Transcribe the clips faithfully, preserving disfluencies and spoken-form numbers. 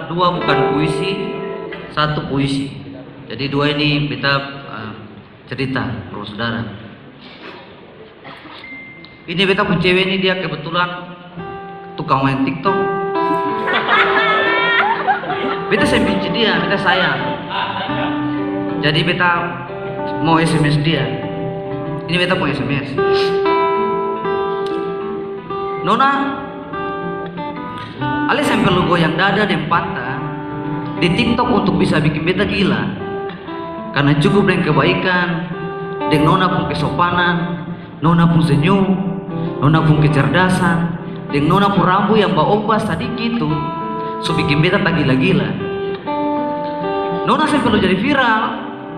Dua bukan puisi, satu puisi. Jadi dua ini beta, eh, cerita, pro saudara. Ini beta pung cewe ini dia kebetulan tukang main TikTok. Beta seng benci dia, beta sayang. Jadi beta mau S M S dia. Ini beta pung S M S. Nona, ale seng perlu goyang dada deng panta di TikTok untuk bisa biking beta gila. Karna cukup deng kebaikan, deng nona pung kesopanan, nona pung senyum, nona pung kecerdasan, deng nona pung rambu yang baombas sadiki itu, su biking beta tagila-gila. Nona seng perlu jadi viral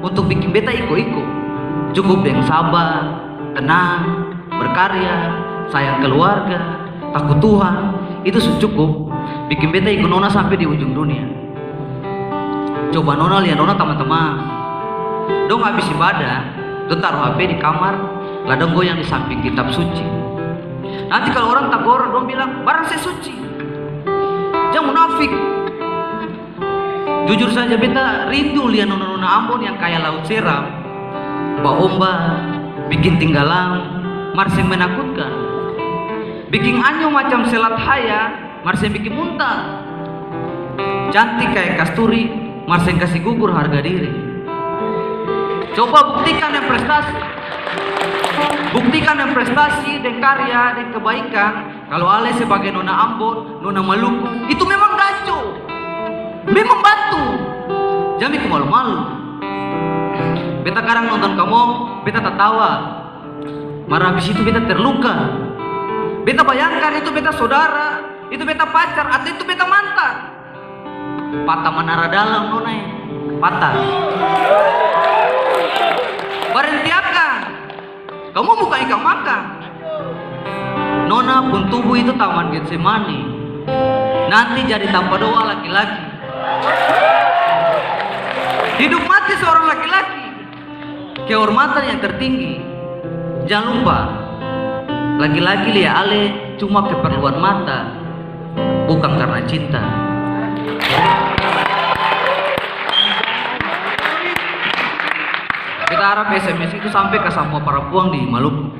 untuk biking beta iko-iko. Cukup deng sabar, tenang, berkarya, sayang keluarga, taku Tuhan, itu su cukup biking beta iko nona sampe di ujung dunia. Coba nona lia nona tamang-tamang. Dong abis ibadah, dong taru H P di kamar, la dong goyang di samping kitab suci. Nanti kalo orang tagor, dong bilang, "Barang se suci. Jang munafik." Jujur saja, beta rindu lia nona-nona Ambon yang kaya laut seram, baombak, biking tinggalam, mar seng menakutkan. Biking anyo macam selat haya, mar seng biking muntah. Cantik kaya kasturi, mar seng kasi gugur harga diri. Coba buktikan deng prestasi. Buktikan deng prestasi, deng karya, deng kebaikan. Kalo ale sebagai nona Ambon, nona Maluku, itu memang gaco. Memang batu. Jang biking malu-malu. Beta kadang nonton kamong, beta tatawa. Mar abis itu beta terluka. Beta bayangkan itu beta sodara, itu beta pacar, atau itu beta mantan. Patah manara dalam, nona e. Patah. Barenti akang. Kamong bukan ikang makang. Nona pung tubuh itu taman Getsemani. Nanti jadi tampa doa laki-laki. Hidup mati seorang laki-laki. Kehormatan yang tertinggi. Jang lupa, laki-laki lia ale cuma keperluan mata, bukang karna cinta. Beta harap S M S itu sampe ka samua parampuang di Maluku.